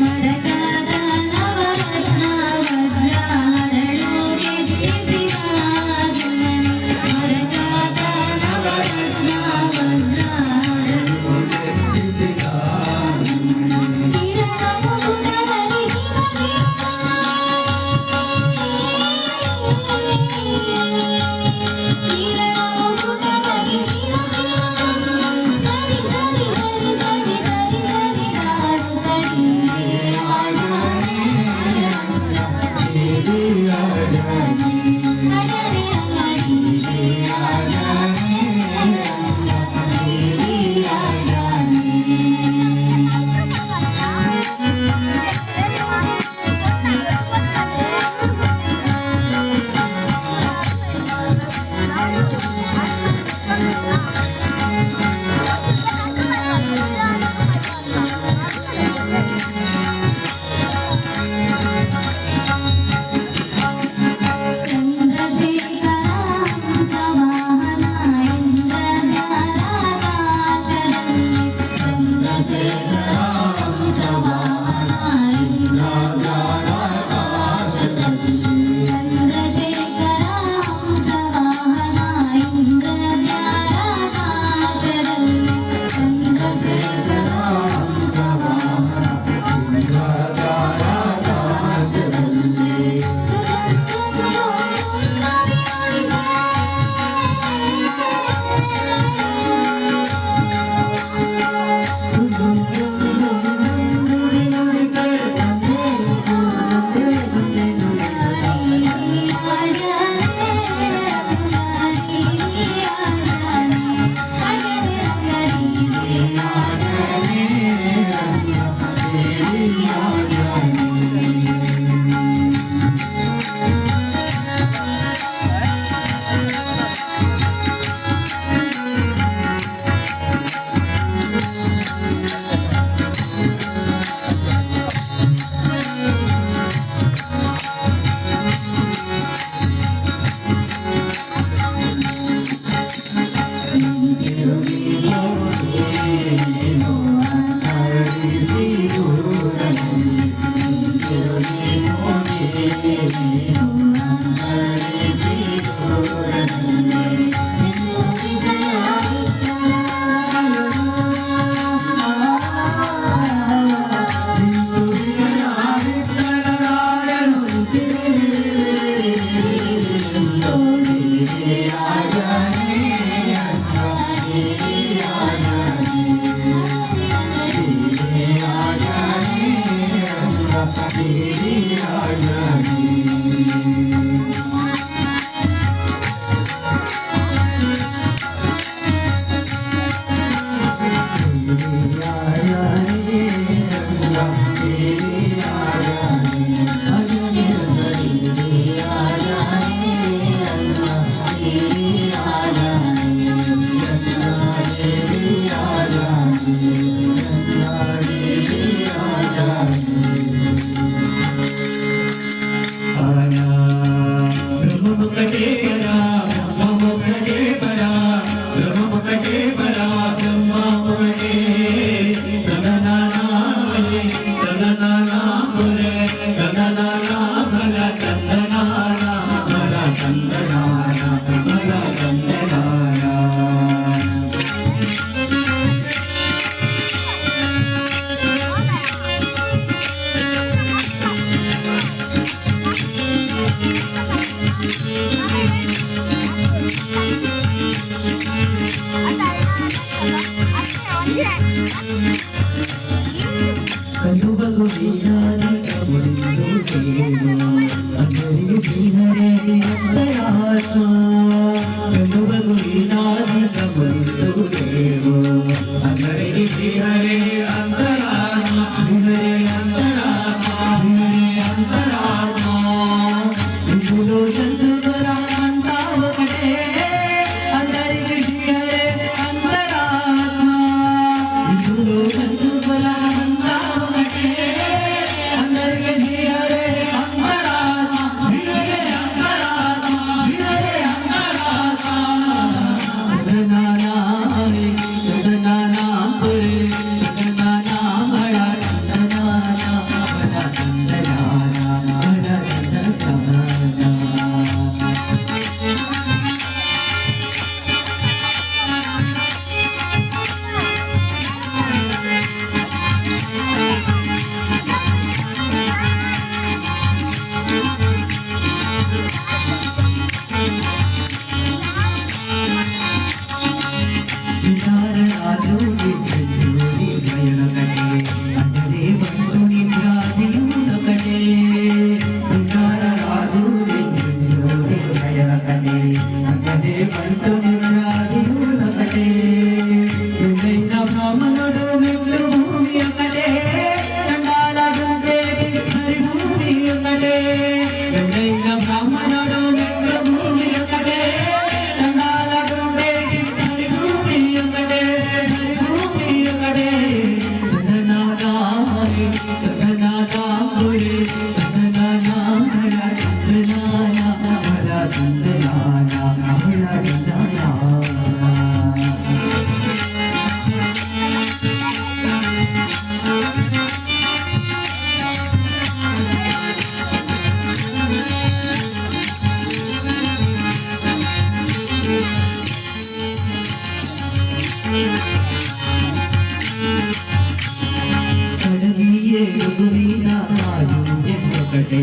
ಮರಕದ ನವರತ್ನ ವಜ್ರ ಹರಳು ಕೆತ್ತಿಸಿದ ಮರಕದ ನವರತ್ನ ವಜ್ರ ಹರಳು. ಕಿರಣ ಮುಕುಟ ಧರಿಸಿದ, ಕಿರಣ ಮುಕುಟ ಧರಿಸಿದ, ಸರಿ ಸರಿ ಸರಿ ಸರಿ ಸರಿ ಸರಿ ದಾಡುತ್ತಡಿ ಆಡನೆ ದೇವಿ ಆಡನೆ. ಅಡರೆ ಅಂಗಡಿ ಆಡನೆ ದೇವಿ ಆಡನೆ. ಚಂದ್ರಶೇಖರ ಹಂಸವಾಹನ ಇಂದ್ರದ್ವಾರಾಕಾಶದಲ್ಲಿ, ಚಂದ್ರಶೇಖರ ಹಂಸವಾಹನ ಇಂದ್ರದ್ವಾರಾಕಾಶದಲ್ಲಿ. ಚಂದ್ರಶೇಖರ ಹಂಸವಾಹನ ಇಂದ್ರದ್ವಾರಾಕಾಶದಲ್ಲಿ, ಚಂದ್ರಶೇಖರ ಹಂಸವಾಹನ ಇಂದ್ರದ್ವಾರಾಕಾಶದಲ್ಲಿ. ದೇವಿ ಆಡನೆ. ಅಂತರಿಸಿ ದೂರದಲ್ಲಿ. బ్రహ్మముకటే పరా, బ్రహ్మముకటే పరా, బ్రహ్మముకటే పరా, బ్రహ్మముకటే. తననానాయే తననానాపురే తననానాభర తందనానా భర తందనానా భర తందనానా. ಕನುಬಲು ನೀನಾನೆ ಕಬುಲಿಂದು ಸೇರು, అందరికి శ్రీహరే అంతరాత్మ. కనుబలు నీనాది కబులిందు సేరు, అందరికి శ్రీహరే అంతరాత్మ. శ్రీహరే అంతరాత్మ, శ్రీహరే అంతరాత్మ. ఇందులో చంద్రురా అంతా ఒకటే, అందరికి శ్రీహరే అంతరాత్మ. ఇందులో చంద్రురా అంతా ఒకటే, ఏడుగు మీద సాయుధ్యం ఒకటే.